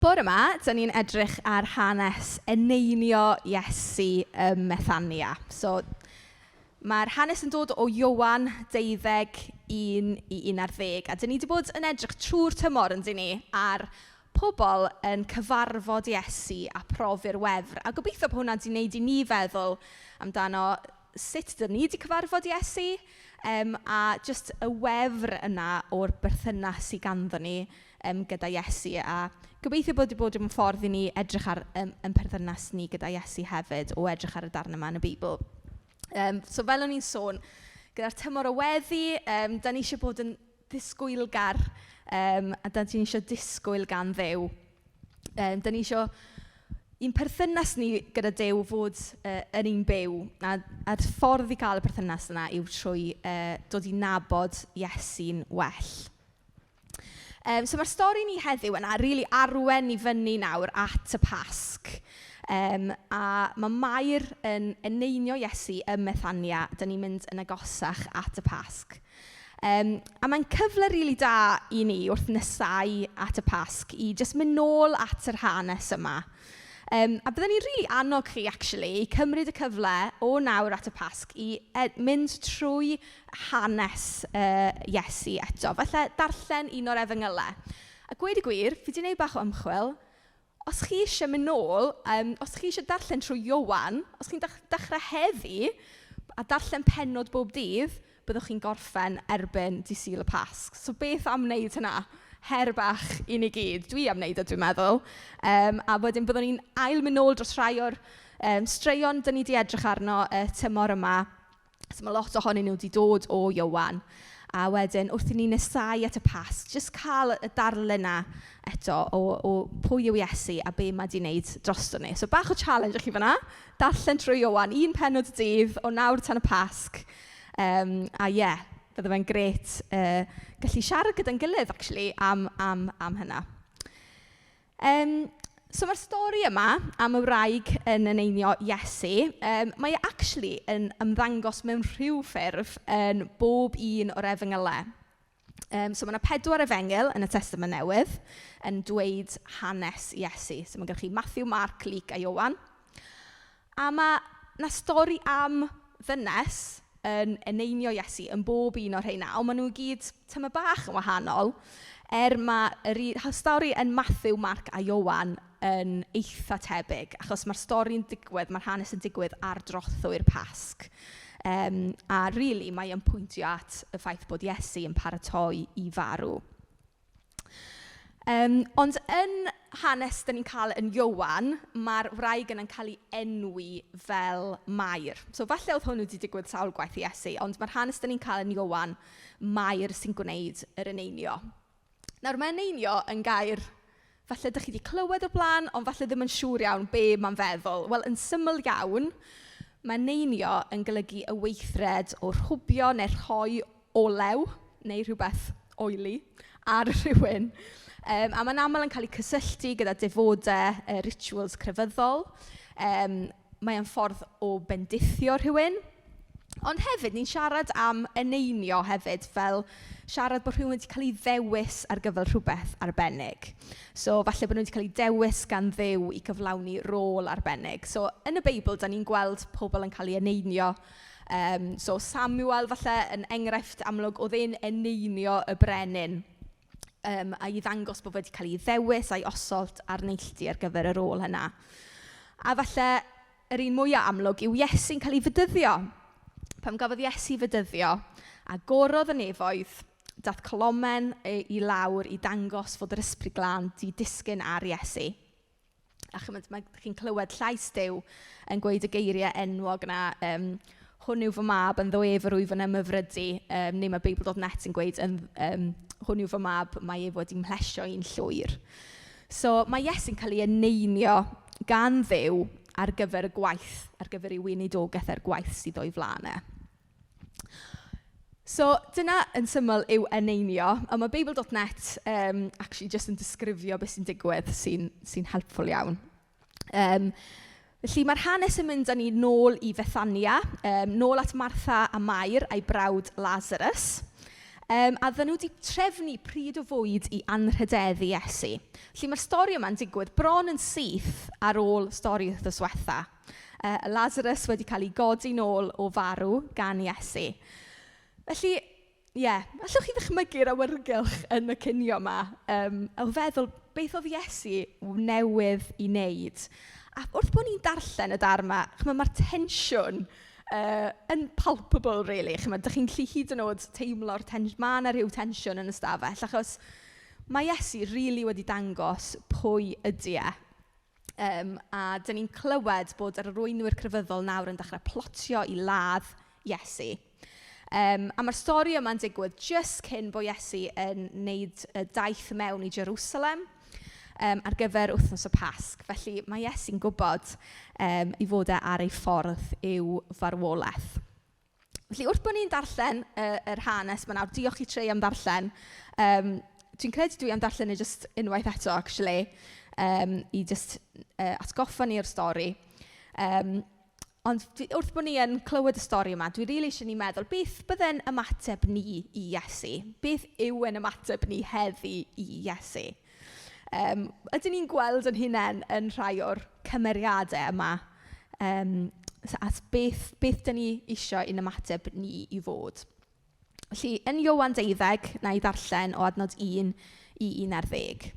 Bore 'ma, dan ni'n edrych ar hanes eneinio Iesu ym Methania. So mae'r hanes yn dod o Ioan 12, 1 i 11. A dan ni 'di bod yn edrych trwy'r tymor yn dyn ni ar pobl yn cyfarfod Iesu a profi'r wefr. A gobeithio bod hwnna 'di wneud i ni feddwl amdano sut dan ni 'di cyfarfod Iesu a jyst y wefr yna o'r berthynas sy ganddo ni gyda Iesu. A gobeithio bod 'di bod yn ffordd i ni edrych ar ein perthynas ni gyda Iesu hefyd o edrych ar y darn yma yn y Beibl. So fel o'n i'n sôn, gyda'r tymor o weddi, dan ni isie bod yn ddisgwylgar a dan ni isio disgwyl gan Dduw. Dan ni isio i'n perthynas ni gyda Duw fod yn un byw. A'r ffordd i gael y perthynas yna yw trwy dod i nabod Iesu'n well. So mae'r stori ni heddiw yna rili arwen ni fyny nawr at y Pasg. A mae Mair yn eneinio Iesu ym Methania. Dan ni'n mynd yn agosach at y Pasg. A mae'n cyfle rili da i ni wrth nesáu at y Pasg i jyst mynd nôl at yr hanes yma. A byddwn ni'n rili annog chi actually i cymryd y cyfle o nawr at y Pasg i mynd trwy hanes Iesu eto. Falle darllen un o'r efengylau. A gweud y gwir, fi 'di wneud bach o ymchwil. Os chi isie mynd nôl, os chi isie darllen trwy Ioan, os chi'n dechrau heddi a darllen pennod bob dydd, byddwch chi'n gorffen erbyn dydd Sul y Pasg. So beth am wneud hynna? Her bach i ni gyd. Dwi am wneud o, dwi'n meddwl. A wedyn byddwn ni'n ail mynd nôl dros rhai o'r straeon dan ni 'di edrych arno y tymor yma. So mae lot ohonyn nhw wedi dod o Ioan. A wedyn wrth i ni nesáu at y Pasg, jyst cael y darlun 'na eto o pwy yw Iesu a be mae 'di wneud drosto ni. So bach o challenge i chi fan'na. Darllen trwy Ioan, un pennod y dydd o nawr tan y Pasg. A ie, bydde fe'n grêt gallu siarad gyda'n gilydd actually am hynna. So mae'r stori yma am y wraig yn eneinio Iesu, mae e actually yn ymddangos mewn rhyw ffurf yn bob un o'r efengylau. So mae yna 4 efengyl yn y Testament Newydd yn dweud hanes Iesu. So mae gennych chi Matthew, Mark, Luke a Ioan. A mae 'na stori am ddynes yn eneinio Iesu yn bob un o'r rheina, ond maen nhw i gyd tymed bach yn wahanol, er mae yr stori yn Matthew, Mark a Ioan yn eitha tebyg, achos mae'r stori'n digwydd, mae'r hanes yn digwydd ar drothwy'r Pasg. A really, mae e'n pwyntio at y ffaith bod Iesu yn paratoi i farw. Ond yn hanes dan ni'n cael yn Ioan, mae'r wraig yna'n cael ei enwi fel Mair. So falle oedd hwn wedi digwydd sawl gwaith i Iesu, ond mae'r hanes dan ni'n cael yn Ioan, Mair sy'n gwneud yr eneinio. Nawr mae eneinio yn gair, falle dach chi wedi clywed o'r blaen, ond falle ddim yn siŵr iawn be mae'n feddwl. Wel, yn syml iawn, mae eneinio yn golygu y weithred o rhwbio neu rhoi olew neu rhywbeth oily ar rhywun. A mae'n aml yn cael ei cysylltu gyda defodau, rituals crefyddol. Mae e'n ffordd o bendithio rhywun. Ond hefyd, ni'n siarad am eneinio hefyd, fel siarad bod rhywun wedi cael ei ddewis ar gyfer rhywbeth arbennig. So falle bod nhw wedi cael eu dewis gan Dduw i cyflawni rôl arbennig. So yn y Beibl, dan ni'n gweld pobl yn cael eu eneinio. So Samuel falle yn enghraifft amlwg, oedd e'n eneinio y brenin. A i ddangos bod wedi cael ei ddewis a'i osod ar neilltu ar gyfer y rôl yna. A falle yr un mwyaf amlwg yw Iesu'n cael ei fedyddio. Pan gafodd Iesu fedyddio, agorodd y nefoedd, dath colomen i lawr i dangos fod yr Ysbryd Glân 'di disgyn ar Iesu. A chimod, mae chi'n clywed llais Duw yn gweud y geiriau enwog yna, hwn yw fy mab, ynddo ef yr wyf yn ymhyfrydu, neu mae Beibl dot net yn gweud, hwn yw fy mab, mae ef wedi mhlesio i'n llwyr. So mae Iesu'n cael ei eneinio gan Dduw ar gyfer y gwaith, ar gyfer ei weinidogaeth a'r gwaith sydd o'i flaen e. So dyna yn syml yw eneinio, a mae Beibl dot net, actually just yn disgrifio beth sy'n digwydd sy'n helpful iawn. Felly mae'r hanes yn mynd â ni nôl i Fethania, nôl at Martha a Mair a'i brawd Lazarus. A oedden nhw 'di trefnu pryd o fwyd i anrhyddeddu Iesu. Felly mae'r stori yma'n digwydd bron yn syth ar ôl stori wythnos diwetha. Lazarus wedi cael ei godi nôl o farw gan Iesu. Felly, ie, allwch chi ddychmygu'r awyrgylch yn y cinio 'ma o feddwl beth oedd Iesu newydd ei wneud. A wrth bod ni'n darllen y darn 'ma, chimod mae'r tensiwn yn palpable rili. Chimod, dach chi'n gallu hyd yn oed teimlo'r ma' 'na ryw tensiwn yn y stafell, achos mae Iesu rili wedi dangos pwy ydy e. A dan ni'n clywed bod yr arweinwyr crefyddol nawr yn dechrau plotio i ladd Iesu. A mae'r stori yma'n digwydd jyst cyn bod Iesu yn wneud y daith mewn i Jerusalem ar gyfer wythnos y Pasg. Felly mae Iesu'n gwybod ei fod e ar ei ffordd i'w farwolaeth. Felly wrth bod ni'n darllen yr hanes 'ma nawr, diolch i Trey am ddarllen. Dwi'n credu dwi am darllen e jyst unwaith eto actually, i jyst atgoffa ni o'r stori. Ond wrth bod ni yn clywed y stori yma, dwi rili isie ni meddwl beth bydde'n ymateb ni i Iesu? Beth yw ein ymateb ni heddi i Iesu? Ydyn ni'n gweld yn hunain yn rhai o'r cymeriadau yma? At beth dan ni isio i'n ymateb ni i fod? Felly, yn Ioan 12, wna i ddarllen o adnod 1 i 11.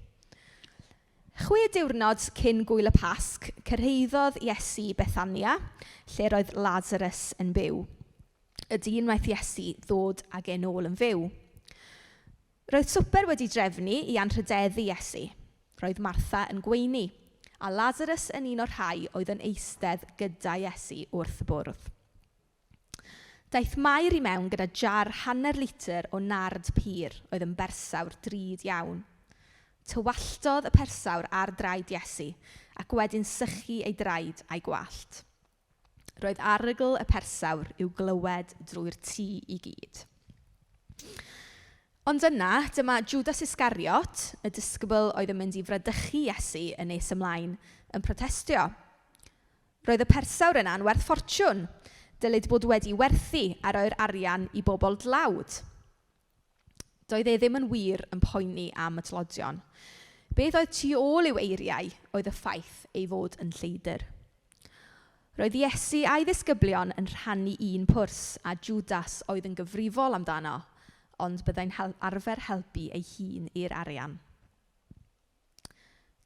6 diwrnod cyn gwyl y Pasg, cyrhaeddodd Iesu Bethania, lle roedd Lazarus yn byw. Y dyn wnaeth Iesu ddod ag e'n ôl yn fyw. Roedd swper wedi drefnu i anrhydeddu Iesu. Roedd Martha yn gweini, a Lazarus yn un o'r rhai oedd yn eistedd gyda Iesu wrth y bwrdd. Daeth Mair i mewn gyda jar hanner litr o nard pur oedd yn bersawr drud iawn. Tywalltodd y persawr ar draed Iesu ac wedyn sychu ei draed a'i gwallt. Roedd arogl y persawr i'w glywed drwy'r tŷ i gyd. Ond yna, dyma Judas Iscariot, y disgybl oedd yn mynd i fradychu Iesu yn nes ymlaen, yn protestio. Roedd y persawr yna'n werth ffortiwn, dylid bod wedi werthu a roi'r arian i bobl dlawd. Doedd e ddim yn wir yn poeni am y tlodion. Beth oedd tu ôl i'w eiriau oedd y ffaith ei fod yn lleidr. Roedd Iesu a'i ddisgyblion yn rhannu un pwrs a Judas oedd yn gyfrifol amdano, ond byddai'n arfer helpu ei hun i'r arian.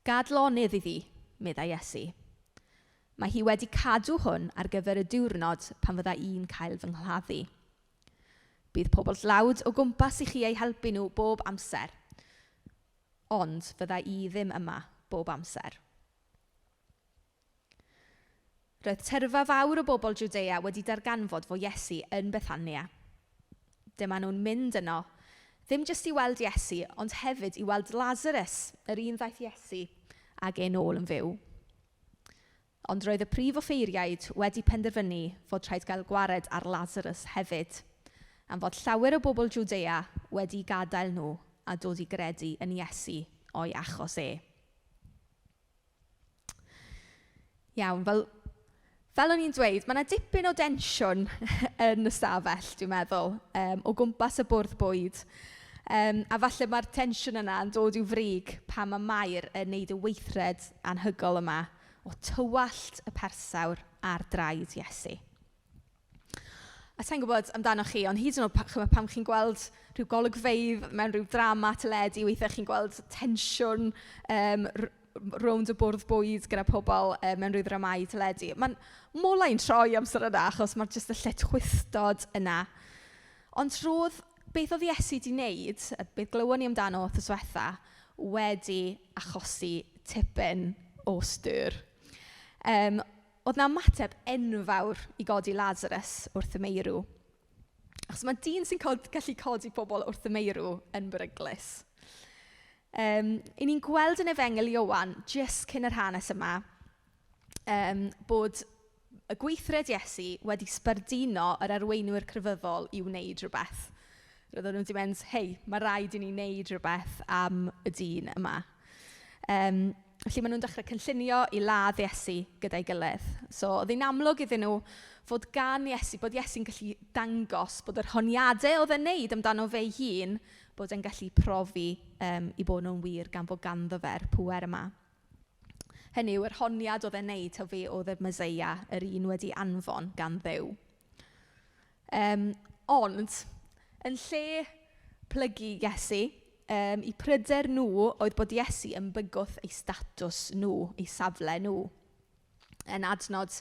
Gad lonydd iddi, meddai Iesu. Mae hi wedi cadw hwn ar gyfer y diwrnod pan fydda i'n cael fy nghladdu. Bydd pobl dlawd o gwmpas i chi eu helpu nhw bob amser, ond fydda i ddim yma bob amser. Roedd tyrfa fawr o bobl Jwdea wedi darganfod fod Iesu yn Bethania. Dyma nhw'n mynd yno, ddim jyst i weld Iesu, ond hefyd i weld Lazarus, yr un ddaeth Iesu ag e'n ôl yn fyw. Ond roedd y prif offeiriaid wedi penderfynu fod rhaid gael gwared ar Lazarus hefyd, am fod llawer o bobl Jwdea wedi gadael nhw a dod i gredu yn Iesu o'i achos e. Iawn, fel o'n i'n dweud, mae 'na dipyn o densiwn yn y stafell, dwi'n meddwl, o gwmpas y bwrdd bwyd. A falle mae'r tensiwn yna yn dod i'w frig pan mae Mair yn wneud y weithred anhygoel yma o tywallt y persawr ar draed Iesu. A sa i'n gwybod amdanoch chi, ond hyd yn oed chimod, pan chi'n gweld rhyw golygfeydd mewn rhyw drama teledu, weithiau chi'n gweld tensiwn rownd y bwrdd bwyd gyda pobl mewn rhyw ddramâu teledu. Mae'n molau'n troi amser yna, achos mae'r jyst y lletchwithdod yna. Ond roedd beth oedd Iesu 'di wneud, a beth glywon ni amdano wythnos diwetha, wedi achosi tipyn o styr. Oedd 'na ymateb enfawr i godi Lazarus wrth y meirw. Achos mae dyn sy'n gallu codi pobl wrth y meirw yn beryglus. 'Y ni'n gweld yn Efengyl Ioan, jyst cyn yr hanes yma, bod y gweithred Iesu wedi sbarduno yr arweinwyr crefyddol i wneud rhywbeth. Roedden nhw wedi mynd, hei, mae rhaid i ni wneud rhywbeth am y dyn yma. Felly maen nhw'n dechrau cynllunio i ladd Iesu gyda'i gilydd. So oedd hi'n amlwg iddyn nhw fod gan Iesu, bod Iesu'n gallu dangos bod yr honiadau oedd e'n wneud amdano fe'i hun, bod e'n gallu profi eu bod nhw'n wir gan fod ganddo fe'r pŵer yma. Hynny yw, yr honiad oedd e'n wneud taw fe oedd y Meseia, yr un wedi anfon gan Dduw. Ond, yn lle plygu Iesu, eu pryder nhw oedd bod Iesu yn bygwth eu statws nhw, eu safle nhw. Yn adnod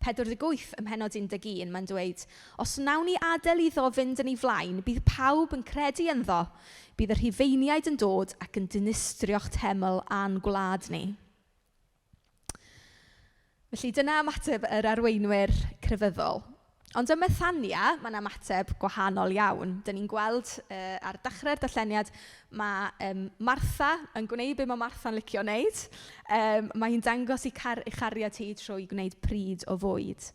48 ym mhennod 11, mae'n dweud, "Os wnawn ni adael iddo fynd yn ei flaen, bydd pawb yn credu ynddo. Bydd y Rhufeiniaid yn dod ac yn dinistrio'ch teml a'n gwlad ni." Felly dyna ymateb yr arweinwyr crefyddol. Ond ym Methania, mae 'na ymateb gwahanol iawn. Dan ni'n gweld ar dechrau'r darlleniad, mae Martha yn gwneud be mae Martha'n licio wneud. Mae hi'n dangos ei chariad hi trwy gwneud pryd o fwyd.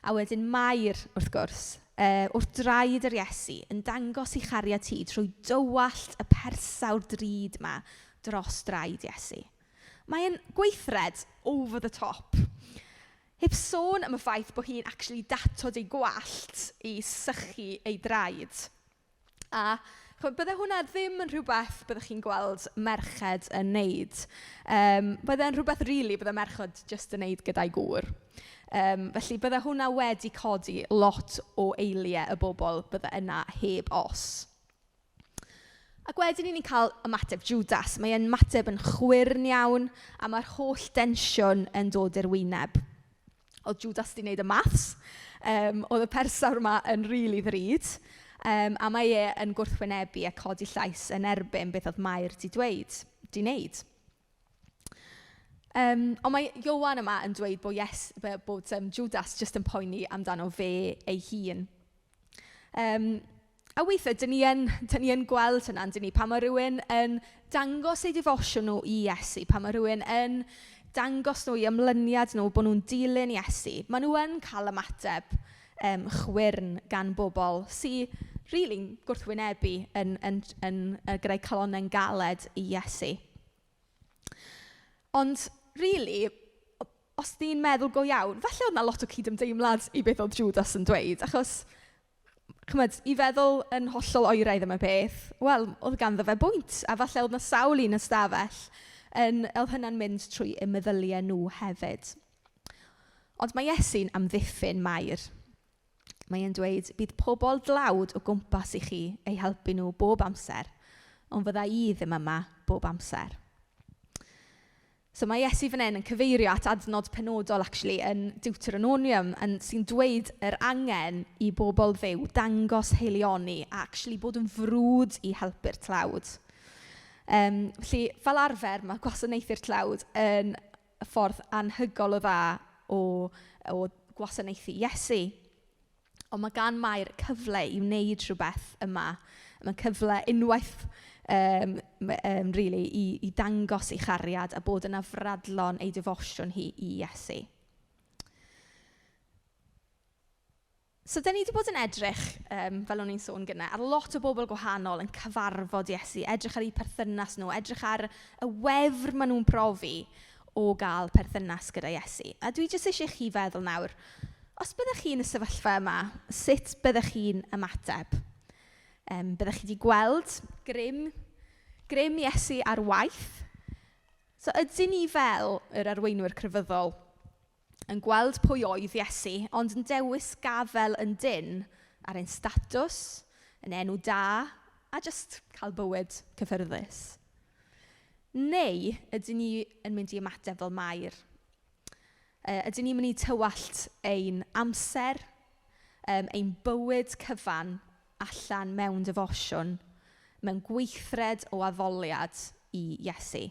A wedyn Mair, wrth gwrs, wrth draed yr Iesu, yn dangos ei chariad hi trwy dywallt y persawr drud 'ma dros draed Iesu. Mae'n gweithred over the top. Heb sôn am y ffaith bod hi'n actually datod ei gwallt i sychu ei draed. A chimod, bydde hwnna ddim yn rhywbeth byddech chi'n gweld merched yn wneud. Bydde'n rhywbeth rili bydde merched jyst yn wneud gyda'i gŵr. Felly bydde hwnna wedi codi lot o aeliau y bobl bydde yna heb os. Ac wedyn ni'n cael ymateb Judas. Mae e'n ymateb yn chwyrn iawn a mae'r holl densiwn yn dod i'r wyneb. Oedd Judas 'di wneud y maths. Oedd y persawr yma yn rili ddrud. A mae e yn gwrthwynebu a codi llais yn erbyn beth oedd Mair 'di dweud, 'di wneud. Ond mae Ioan yma yn dweud bod, yes, bod Judas jyst yn poeni amdano fe ei hun. A weithiau, dyn ni yn gweld hynna, dyn ni, pan mae rhywun yn dangos eu defosiwn nhw i Iesu, pan mae rhywun yn dangos nhw i ymlyniad nhw bod nhw'n dilyn Iesu, maen nhw yn cael ymateb chwyrn gan bobl sy'n rili'n gwrthwynebu yn gyda'i calonnau'n galed i Iesu. Ond rili, os ni'n meddwl go iawn, falle oedd 'na lot o cydymdeimlad i beth oedd Judas yn dweud, achos chimod, i feddwl yn hollol oeraidd am y peth, wel, oedd ganddo fe bwynt, a falle oedd 'na sawl un ystafell oedd hynna'n mynd trwy eu meddyliau nhw hefyd. Ond mae Iesu'n amddiffyn Mair. Mae e'n dweud, bydd pobl dlawd o gwmpas i chi eu helpu nhw bob amser, ond fydda i ddim yma bob amser. So mae Iesu fan hyn yn cyfeirio at adnod penodol actually yn Deuteronomium sy'n dweud yr angen i bobl Dduw dangos haelioni a actually bod yn frwd i helpu'r tlawd. Felly fel arfer mae gwasanaethu'r tlawd yn y ffordd anhygoel o dda o gwasanaethu Iesu. Ond mae gan Mair cyfle i wneud rhywbeth yma. Mae cyfle unwaith really, i dangos ei chariad a bod yn afradlon ei defosiwn hi i Iesu. So, dan ni wedi bod yn edrych, fel o'n i'n sôn gynnau, ar lot o bobl gwahanol yn cyfarfod Iesu, edrych ar eu perthynas nhw, edrych ar y wefr maen nhw'n profi o gael perthynas gyda Iesu. A dwi jyst eisiau chi feddwl nawr, os byddech chi yn y sefyllfa yma, sut byddech chi'n ymateb? Byddech chi wedi gweld grym Iesu ar waith? So ydyn ni fel yr arweinwyr crefyddol yn gweld pwy oedd Iesu, ond yn dewis gafel yn dynn ar ein statws, yn enw da, a jyst cael bywyd cyffyrddus? Neu ydyn ni yn mynd i ymateb fel Mair? Ydyn ni'n mynd i tywallt ein amser, ein bywyd cyfan allan mewn defosiwn, mewn gweithred o addoliad i Iesu?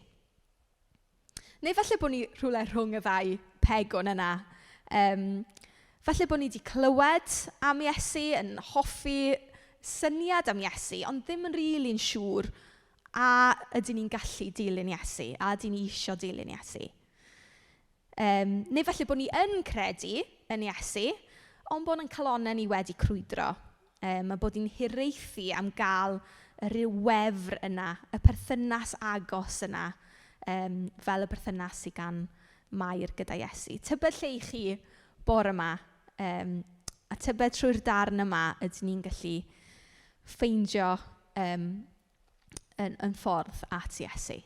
Neu falle bod ni rhywle rhwng y ddau pegwn yna. Falle bod ni wedi clywed am Iesu, yn hoffi syniad am Iesu, ond ddim yn rili'n siŵr a ydyn ni'n gallu dilyn Iesu, a ydyn ni isio dilyn Iesu. Neu falle bod ni yn credu yn Iesu, ond bod yn calonnau ni wedi crwydro. A bod ni'n hiraethu am gael y rhyw wefr yna, y perthynas agos yna. fel y berthynas sydd gan Mair gyda Iesu. Tybed lle i chi bore yma, a tybed trwy'r darn yma ydyn ni'n gallu ffeindio yn ffordd at Iesu.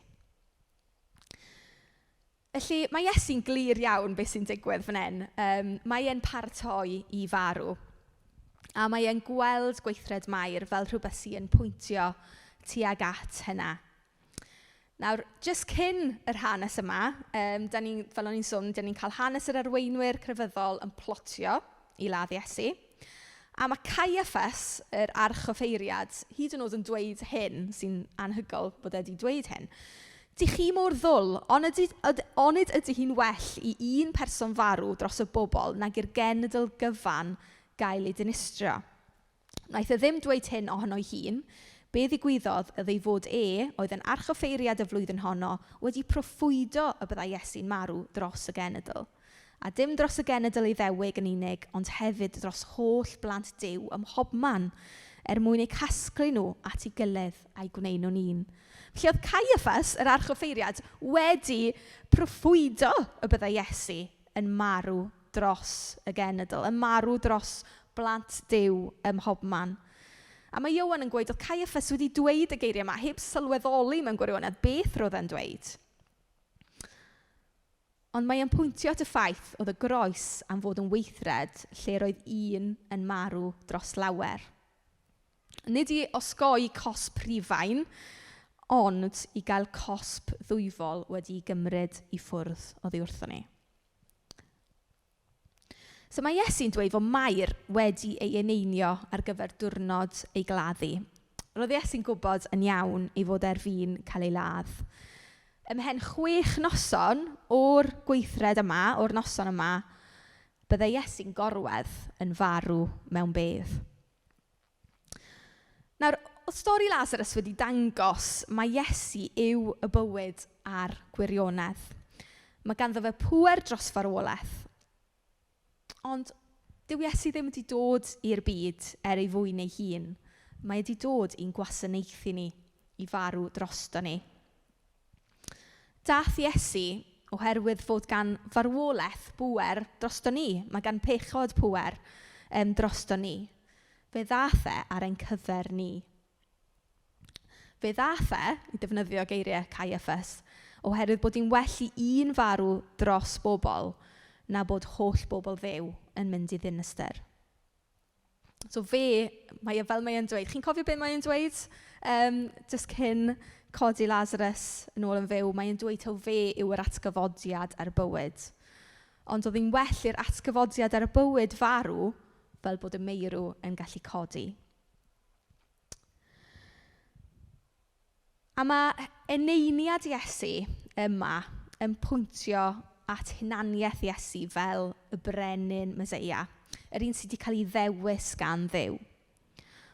Felly mae Iesu'n glir iawn beth sy'n digwydd fan hyn. Mae e'n paratoi i farw. A mae e'n gweld gweithred Mair fel rhywbeth sy'n pwyntio tuag at hynna. Nawr, jyst cyn yr hanes yma, dan ni, fel o'n i'n sôn, dan ni'n cael hanes yr arweinwyr crefyddol yn plotio i ladd Iesu. A mae Caiaffas, yr archoffeiriad, hyd yn oed yn dweud hyn, sy'n anhygoel bod e wedi dweud hyn. Dych chi mor ddwl, onid ydy hi'n well i un person farw dros y bobl nag i'r genedl gyfan gael ei dinistrio? Wnaeth e ddim dweud hyn ohono'i hun. Be ddigwyddodd oedd ei fod e, oedd yn archoffeiriad y flwyddyn honno, wedi proffwydo y byddai Iesu'n marw dros y genedl. A dim dros y genedl Iddewig yn unig, ond hefyd dros holl blant Duw ym mhobman, er mwyn eu casglu nhw at ei gilydd a'i gwneud nhw'n un. Felly oedd Caiaffas, yr archoffeiriad, wedi proffwydo y byddai Iesu yn marw dros y genedl, yn marw dros blant Duw ym mhobman. A mae Ioan yn gweud oedd Caiaffas wedi dweud y geiriau yma heb sylweddoli mewn gwirionedd beth roedd e'n dweud. Ond mae e'n pwyntio at y ffaith oedd y groes am fod yn weithred lle roedd un yn marw dros lawer. Nid i osgoi cosb Rhufain, ond i gael cosb ddwyfol wedi'i gymryd i ffwrdd oddi wrthon ni. So mae Iesu'n dweud fod Mair wedi ei eneinio ar gyfer diwrnod ei gladdu. Roedd Iesu'n gwybod yn iawn ei fod ar fin cael ei ladd. Ymhen 6 noson o'r gweithred yma, o'r noson yma, byddai Iesu'n gorwedd yn farw mewn bedd. Nawr, oedd stori Lazarus wedi dangos mai Iesu yw y bywyd a'r gwirionedd. Mae ganddo fe pŵer dros farwolaeth. Ond dyw Iesu ddim wedi dod i'r byd er ei fwyn ei hun. Mae wedi dod i'n gwasanaethu ni, i farw drosto ni. Dath Iesu oherwydd fod gan farwolaeth bŵer drosto ni. Mae gan pechod pŵer drosto ni. Fe ddath e ar ein cyfer ni. Fe ddath e, i ddefnyddio geiriau Caiaffas, oherwydd bod hi'n well i un farw dros bobl na bod holl bobl Dduw yn mynd i ddinistr. So fe, mae e fel mae e'n dweud, chi'n cofio beth mae e'n dweud? Jyst cyn codi Lazarus yn ôl yn fyw, mae e'n dweud taw fe yw yr atgyfodiad ar bywyd. Ond oedd hi'n well i'r atgyfodiad ar y bywyd farw fel bod y meirw yn gallu codi. A mae eneiniad Iesu yma yn pwyntio at hunaniaeth Iesu fel y brenin Meseia, yr un sydd wedi cael ei ddewis gan Dduw.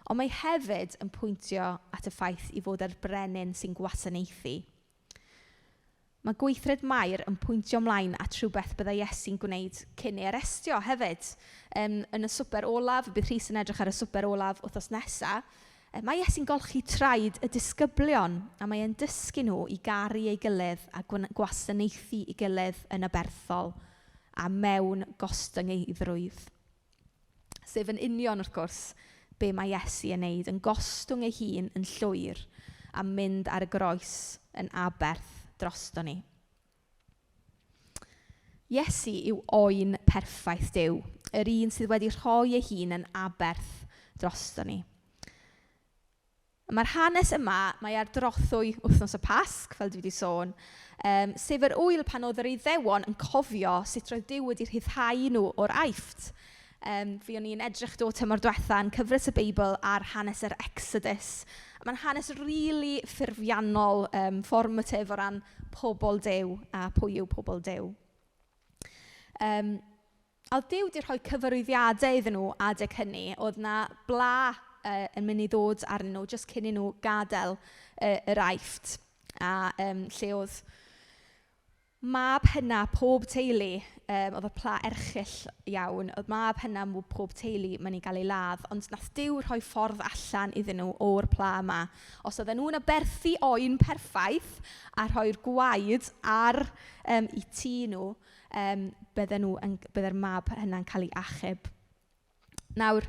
Ond mae hefyd yn pwyntio at y ffaith i fod yr brenin sy'n gwasanaethu. Mae gweithred Mair yn pwyntio ymlaen at rhywbeth byddai Iesu'n gwneud cyn ei arestio hefyd. Yn y swper olaf, bydd Rhys yn edrych ar y swper olaf wythnos nesa, mae Iesu'n golchi traed y disgyblion a mae e'n dysgu nhw i garu ei gilydd a gwasanaethu ei gilydd yn aberthol a mewn gostyngeiddrwydd. Sef yn union, wrth gwrs, be mae Iesu yn wneud, yn gostwng ei hun yn llwyr a mynd ar y groes yn aberth drosto ni. Iesu yw oen perffaith Duw, yr un sydd wedi rhoi ei hun yn aberth drosto ni. Mae'r hanes yma, mae ar drothwy wythnos y Pasg, fel dwi wedi sôn, sef yr ŵyl pan oedd yr Iddewon yn cofio sut roedd Duw wedi rhyddhau nhw o'r Aifft. Fi o'n i'n edrych do tymor diwetha yn cyfres y Beibl ar hanes yr Exodus. Mae'n hanes rili ffurfiannol, formative o ran pobl Duw a pwy yw pobl Duw. A oedd Duw wedi rhoi cyfarwyddiadau iddyn nhw adeg hynny. Oedd 'na bla yn mynd i ddod arnyn nhw jyst cyn i nhw gadael yr Aifft. A lle oedd Mab hyna pob teulu, oedd y pla erchyll iawn, oedd mab hyna pob teulu mynd i gael ei ladd, ond wnaeth Duw rhoi ffordd allan iddyn nhw o'r pla yma. Os oedden nhw'n aberthu oen perffaith a rhoi'r gwaed ar eu tŷ nhw, bydde'r mab hyna'n cael ei achub. Nawr,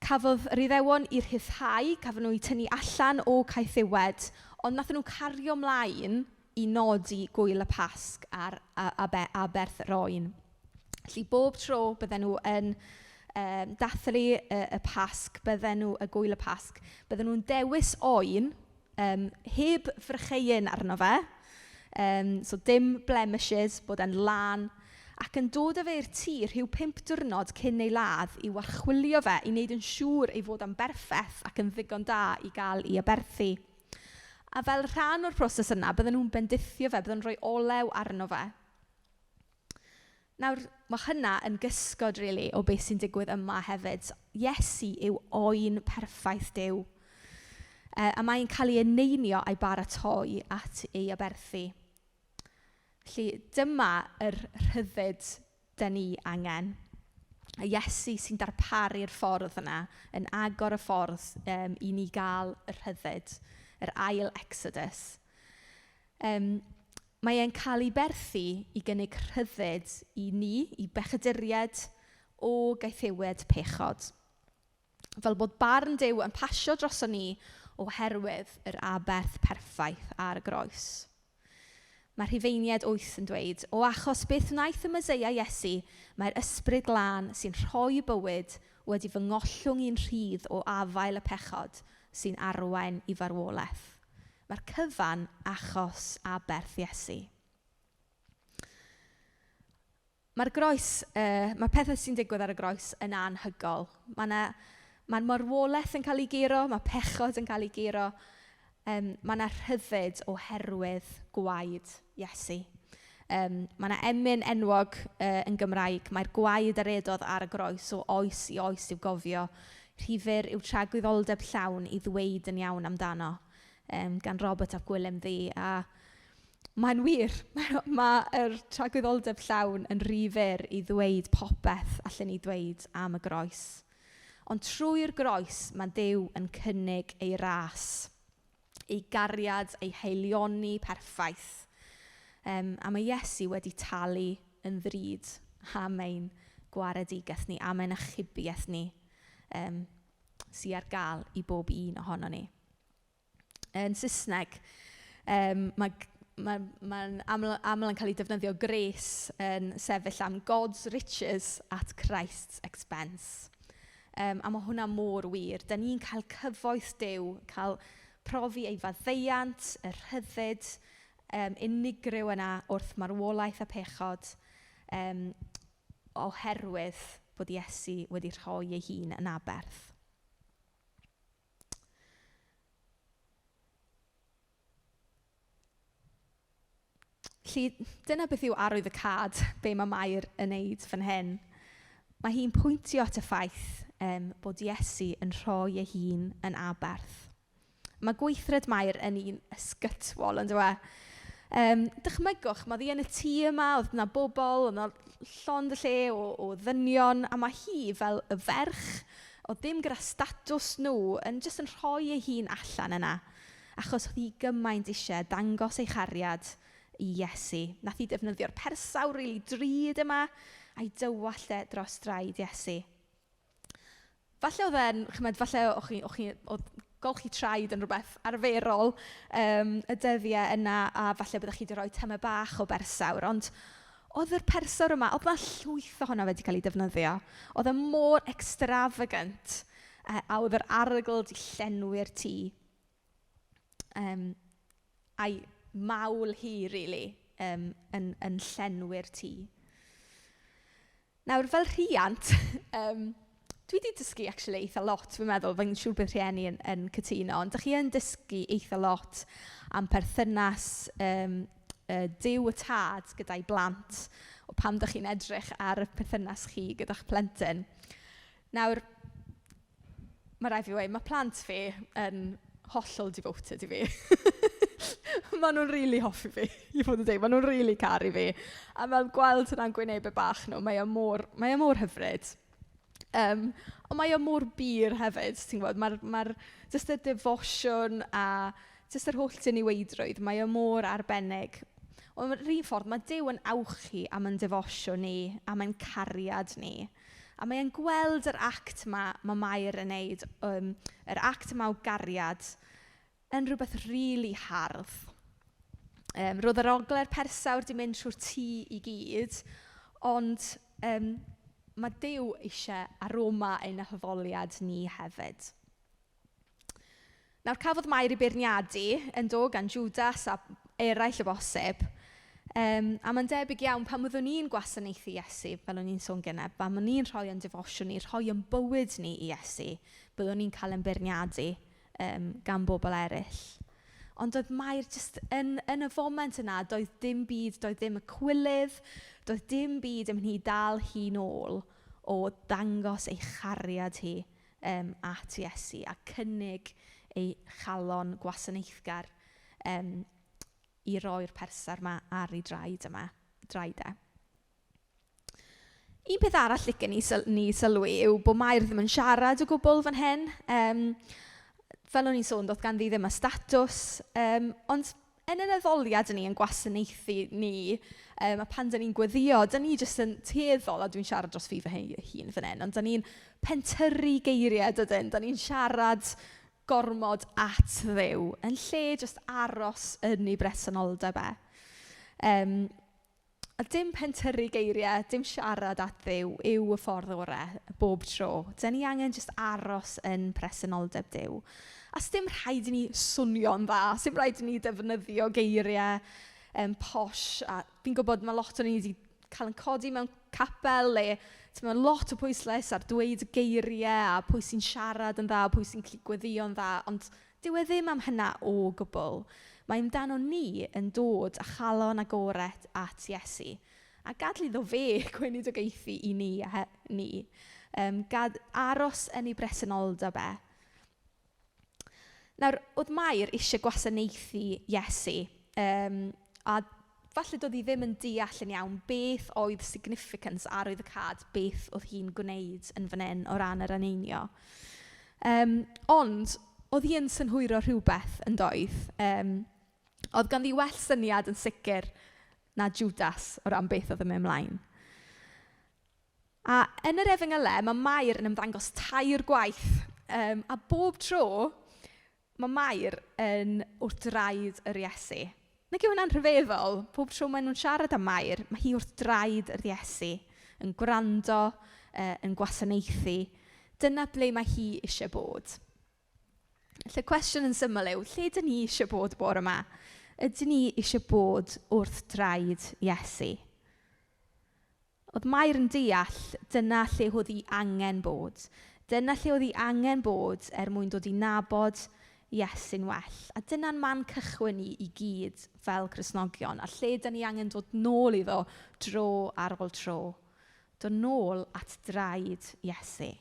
cafodd yr Iddewon eu rhyddhau, cafon nhw eu tynnu allan o caethiwed, ond wnaethon nhw cario ymlaen i nodi gwyl y Pasg a'r aberth yr oen. Felly bob tro bydden nhw yn dathlu y Pasg, bydden nhw, y gwyl y Pasg, bydden nhw'n dewis oen heb frycheuyn arno fe, so dim blemishes, bod e'n lân, ac yn dod â fe i'r tŷ rhyw 5 diwrnod cyn ei ladd i'w archwilio fe, i wneud yn siŵr ei fod yn berffaith ac yn ddigon da i gael ei aberthu. A fel rhan o'r proses yna, bydden nhw'n bendithio fe, bydden nhw'n rhoi olew arno fe. Nawr, mae hynna yn gysgod, really, o beth sy'n digwydd yma hefyd. Iesu yw oen perffaith Duw. A mae'n cael ei eneinio a'i baratoi at ei aberthu. Felly dyma yr rhyddid dan ni angen. A Iesu sy'n darparu'r ffordd yna, yn agor y ffordd i ni gael y rhyddid, yr ail Exodus. Mae e'n cael ei berthu i gynnig rhyddid i ni, i bechaduriaid o gaethiwed pechod. Fel bod barn Duw yn pasio droson ni oherwydd yr aberth perffaith ar y groes. Mae Rhufeiniaid 8 yn dweud, o achos beth wnaeth y Meseia Iesu, mae'r ysbryd glân sy'n rhoi bywyd wedi fy ngollwng i'n rhydd o afael y pechod sy'n arwain i farwolaeth. Mae'r cyfan achos aberth Iesu. Mae'r groes, mae'r pethau sy'n digwydd ar y groes yn anhygoel. Mae marwolaeth yn cael ei guro, mae pechod yn cael ei guro. Mae 'na rhyddid oherwydd gwaed Iesu. Mae 'na emyn enwog yn Gymraeg, mae'r gwaed a redodd ar y groes o oes i oes i'w gofio. Rhy fyr yw tragwyddoldeb llawn i ddweud yn iawn amdano, gan Robert ap Gwilym Ddu. A mae'n wir, mae'r tragwyddoldeb llawn yn rhy fyr i ddweud popeth allen ni ddweud am y groes. Ond trwy'r groes mae Duw yn cynnig ei ras, ei gariad, ei haelioni perffaith. A mae Iesu wedi talu yn ddrud am ein gwaredigaeth ni, am ein achubiaeth ni, sy ar gael i bob un ohono ni. Yn Saesneg, mae'n aml yn cael ei defnyddio grace yn sefyll am God's riches at Christ's expense. A mae hwnna mor wir. Dan ni'n cael cyfoeth Duw, cael profi ei faddeuant, y rhyddid unigryw yna wrth marwolaeth a pechod, oherwydd bod Iesu wedi rhoi ei hun yn aberth. Felly dyna beth yw arwydd y cad, be mae Mair yn wneud fan hyn. Mae hi'n pwyntio at y ffaith bod Iesu yn rhoi ei hun yn aberth. Mae gweithred Mair yn un ysgytwol, yn dyw e? Dychmygwch, mae ddi yn y tŷ yma, oedd yna bobl, oedd yna llond y lle o ddynion, a mae hi fel y ferch, oedd ddim gyda statws nhw, yn jyst yn rhoi ei hun allan yna, achos oedd hi gymaint eisiau dangos ei chariad i Iesu. Nath hi defnyddio'r persawr rili drud yma, a'i dywallt e dros draed Iesu. Falle oedd e'n, chimod, falle o'ch chi, o'ch chi, oedd golchi traed yn rhywbeth arferol y dyddiau yna, a falle byddech chi wedi rhoi tymed bach o bersawr, ond oedd yr persawr yma, oedd 'na llwyth ohono fe wedi cael ei defnyddio. Oedd e mor extravagant, a oedd yr arogl wedi llenwi'r tŷ. A'i mawl hi, really, yn llenwi'r tŷ. Nawr, fel rhiant, dwi 'di dysgu actually eitha lot, fi'n meddwl, fi'n siŵr bydd rhieni yn cytuno, ond dach chi yn dysgu eitha lot am perthynas Duw y Tad gyda'i blant, o pam dach chi'n edrych ar y perthynas chi gyda'ch plentyn. Nawr, mae rhaid fi weud, mae plant fi yn hollol devoted i fi. Maen nhw'n rili hoffi fi i fod yn deg. Maen nhw'n rili caru fi. A fel gweld hwnna'n gwynebau bach nhw, mae o mor... mae o mor hyfryd. Ond mae o mor bur hefyd, ti'n gwybod. Ma'r jyst y defosiwn a jyst yr holl diniweidrwydd, mae o mor arbennig. Ond yr un ffordd, mae Duw yn awchu am ein defosiwn ni, am ein cariad ni. A mae e'n gweld yr act 'ma mae Mair yn wneud, yr act yma o gariad, yn rhywbeth rili hardd. Roedd yr oglau'r persawr 'di mynd trwy'r tŷ i gyd, ond mae Duw isie aroma ein haddoliad ni hefyd. Nawr cafodd Mair ei beirniadu yn do gan Jwdas a eraill o bosib. A mae'n debyg iawn pan fyddwn ni'n gwasanaethu Iesu, fel o'n i'n sôn gynnau, pan o'n ni'n rhoi ein defosiwn ni, rhoi ein bywyd ni i Iesu, byddwn ni'n cael ein beirniadu gan bobl eraill. Ond oedd Mair jyst yn y foment yna, doedd dim byd, doedd dim y cwilydd, doedd dim byd yn mynd i dal hi nôl o dangos ei chariad hi at Iesu a cynnig ei chalon gwasanaethgar i roi'r persawr 'ma ar ei draed yma, draed e. Un peth arall licen ni sylwi yw bod Mair ddim yn siarad o gwbl fan hyn. Fel o'n i'n sôn, doedd ganddi ddim y statws, ond yn ein addoliad ni, yn gwasanaethu ni, a pan dan ni'n gweddïo, dan ni jyst yn tueddol, a dwi'n siarad dros fi fy hun fan hyn, ond dan ni'n pentyrru geiriau, dydyn? Dan ni'n siarad gormod at Dduw, yn lle jyst aros yn ei bresenoldeb e. A dim pentyrru geiriau, dim siarad at Dduw yw y ffordd orau bob tro. Dan ni angen jyst aros yn presenoldeb Duw. A sdim rhaid i ni swnio'n dda, sdim rhaid i ni defnyddio geiriau posh. A fi'n gwybod mae lot o ni wedi cael ein codi mewn capel le mae lot o pwyslais ar dweud geiriau a pwy sy'n siarad yn dda, pwy sy'n gallu gweddïo'n dda, ond dyw e ddim am hynna o gwbl. Mae amdano ni yn dod â chalon agored at Iesu a gadael iddo fe gweinidogaethu i ni. A ni. Aros yn ei bresenoldeb e. Nawr, oedd Mair eisiau gwasanaethu Iesu, a falle doedd hi ddim yn deall yn iawn beth oedd significance arwyddocâd, beth oedd hi'n gwneud yn fan hyn o ran yr eneinio. Ond oedd hi yn synhwyro rhywbeth yn doedd. Oedd ganddi well syniad yn sicr na Jwdas o ran beth oedd yn mynd ymlaen. A yn yr Efengylau, mae Mair yn ymddangos 3 gwaith. A bob tro, mae Mair yn wrth draed yr Iesu. Nag yw hwnna'n rhyfeddol? Pob tro maen nhw'n siarad am Mair, mae hi wrth draed yr Iesu, yn gwrando, yn gwasanaethu. Dyna ble mae hi eisiau bod. Felly, cwestiwn yn syml yw, lle dyn ni eisiau bod bore yma? Ydyn ni eisiau bod wrth draed Iesu? Oedd Mair yn deall dyna lle oedd hi angen bod. Dyna lle oedd hi angen bod er mwyn dod i nabod Iesu'n well. A dyna'n man cychwyn ni i gyd fel Cristnogion. A lle dyn ni angen dod nôl iddo dro ar ôl tro. Dod nôl at draed Iesu.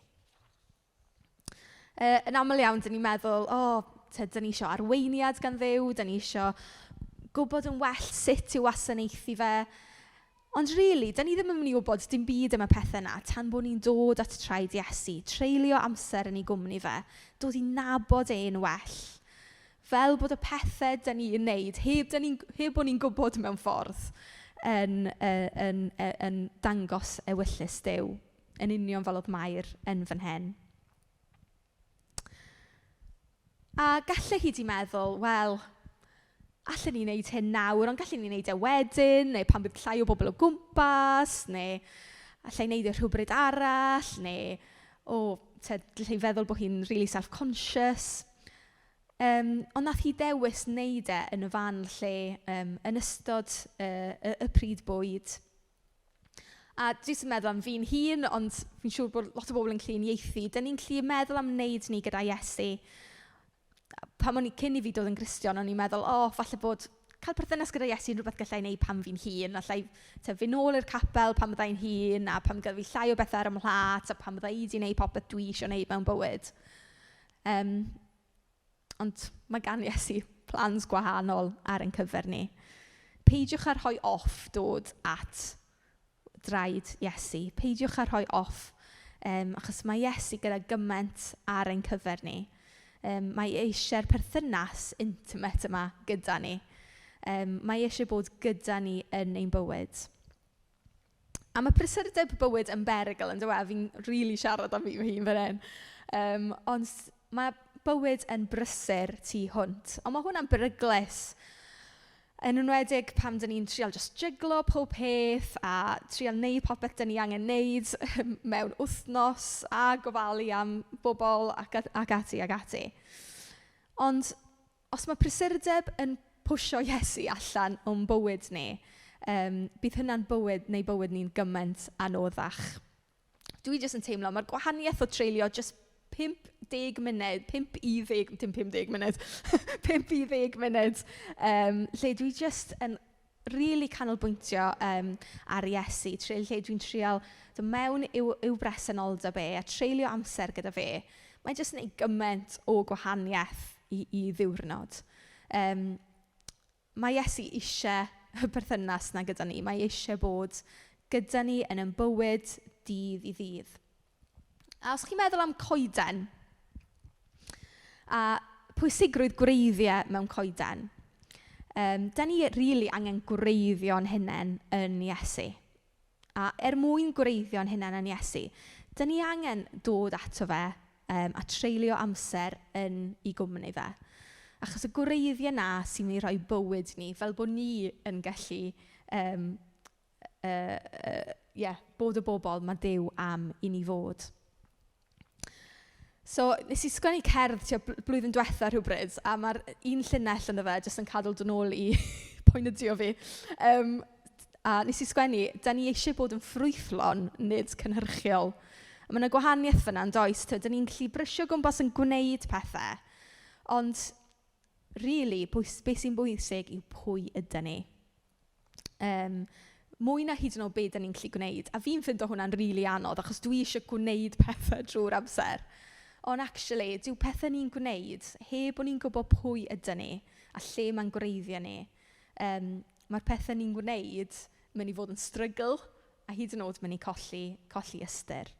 Yn aml iawn, dyn ni'n meddwl, o, dyn ni isio arweiniad gan Dduw, dyn ni isio gwybod yn well sut i'w wasanaethu fe. Ond really, dyn ni ddim yn mynd i wybod dim byd am y pethau yna tan bod ni'n dod at traed Iesu, treulio amser yn ei gwmni fe, dod i nabod e'n well. Fel bod y pethau dyn ni'n wneud, heb bod ni'n gwybod mewn ffordd, yn dangos ewyllys Duw, yn union fel oedd Mair yn fan hyn. A gallai hi di meddwl, wel, allen ni wneud hyn nawr, ond gallen ni wneud e wedyn, neu pan bydd llai o bobl o gwmpas, neu allai wneud e rhywbryd arall, neu o, allai feddwl bod hi'n really self-conscious. Ond nath hi dewis wneud e yn y fan lle, yn ystod y pryd bwyd. A dwi jyst yn meddwl am fi'n hun, ond fi'n siŵr bod lot o bobl yn gallu uniaethu. Dan ni'n gallu meddwl am wneud ni gyda Iesu. Pan o'n i cyn i fi dod yn Gristion, o'n i'n meddwl, o, falle bod cael perthynas gyda Iesu yn rhywbeth gallai wneud pan fi'n hŷn. Allai tyfu nôl i'r capel pan byddai'n hŷn, a pan gyda fi llai o bethau ar 'y mhlât, a pan bydda i 'di wneud popeth dwi isio wneud mewn bywyd. Ond mae gan Iesu Plans gwahanol ar ein cyfer ni. Peidiwch â rhoi off dod at draed Iesu. Peidiwch â rhoi off, achos mae Iesu gyda gymaint ar ein cyfer ni. Mae eisiau'r perthynas intimate yma gyda ni. Mae eisiau bod gyda ni yn ein bywyd. A mae prysurdeb bywyd yn berygl yn dyw e? Fi'n rili siarad am fi fy hun fan hyn. Ond mae bywyd yn brysur tu hwnt. Ond mae hwnna'n beryglus. Yn enwedig pan dan ni'n trial jyst jyglo pob peth a trial wneud popeth dan ni angen wneud mewn wythnos a gofalu am bobl ac ati ac ati. Ond os mae prysurdeb yn pwsio Iesu allan o'n bywyd ni, bydd hynna'n bywyd neu bywyd ni'n gymaint anoddach. Dwi jyst yn teimlo mae'r gwahaniaeth o treulio jyst 50 munud, 5 i 10, dim 50 munud, 5 i 10 munud, lle dwi jyst yn rili canolbwyntio ar Iesu, lle dwi'n trial dod mewn i'w bresenoldeb e a treulio amser gyda fe. Mae'n jyst wneud gymaint o gwahaniaeth i ddiwrnod. Mae Iesu isie y perthynas 'na gyda ni. Mae eisiau bod gyda ni yn ein bywyd dydd i ddydd. A os chi'n meddwl am coeden a pwysigrwydd gwreiddiau mewn coeden, dan ni rili angen gwreiddio'n hunain yn Iesu. A er mwyn gwreiddio'n hunain yn Iesu, dan ni angen dod ato fe a treulio amser yn ei gwmni fe. Achos y gwreiddiau 'na sy'n mynd i rhoi bywyd ni, fel bod ni yn gallu bod y bobl mae Duw am i ni fod. So nes i sgwennu cerdd tua blwyddyn diwetha rhywbryd, a mae'r un llinell ynddo fe jyst yn cadw dod nôl i poenydio fi. A nes i sgwennu, dan ni eisiau bod yn ffrwythlon, nid cynhyrchiol. A mae yna gwahaniaeth fyna yn does, dan ni'n gallu brysio gwmpas yn gwneud pethau, ond really, beth sy'n bwysig yw pwy ydyn ni. Mwy na hyd yn oed be dan ni'n gallu gwneud. A fi'n ffindo hwnna'n rili anodd, achos dwi eisiau gwneud pethau drwy'r amser. Ond actually, dyw pethau ni'n gwneud, heb bod ni'n gwybod pwy ydyn ni a lle mae'n gwreiddiau ni, mae'r pethau ni'n gwneud mynd i fod yn struggle a hyd yn oed mynd i colli ystyr.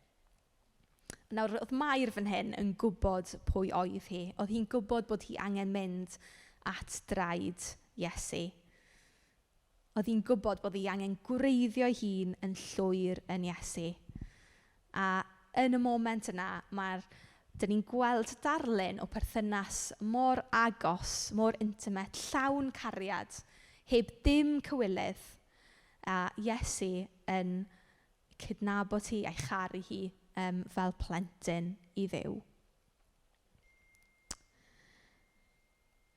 Nawr, oedd Mair fan hyn yn gwybod pwy oedd hi. Oedd hi'n gwybod bod hi angen mynd at draed Iesu. Oedd hi'n gwybod bod hi angen gwreiddio ei hun yn llwyr yn Iesu. A yn y moment yna, dyn ni'n gweld darlun o perthynas mor agos, mor intimate, llawn cariad, heb dim cywilydd. A Iesu yn cydnabod hi a'i charu hi fel plentyn i Dduw.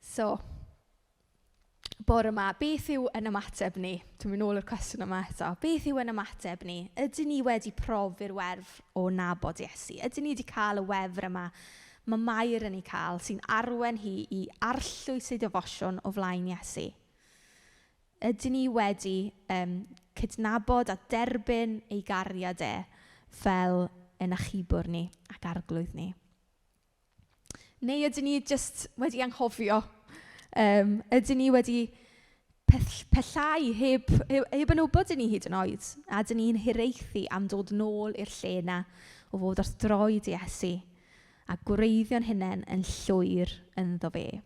So, bore yma, beth yw yn ymateb ni? Dwi'n mynd nôl i'r cwestiwn yma eto. Beth yw yn ymateb ni? Ydyn ni wedi profi'r wefr o nabod Iesu? Ydyn ni wedi cael y wefr yma mae Mair yn ei cael sy'n arwain hi i arllwys ei defosiwn o flaen Iesu? Ydyn ni wedi cydnabod a derbyn ei gariad e fel yn achubwr ni ac arglwydd ni? Neu ydyn ni jyst wedi anghofio? Ydyn ni wedi pellau heb yn wybod i ni hyd yn oed? A ydyn ni'n hiraethu am dod nôl i'r lle 'na o fod wrth droed Iesu a gwreiddio'n hunain yn llwyr ynddo fe.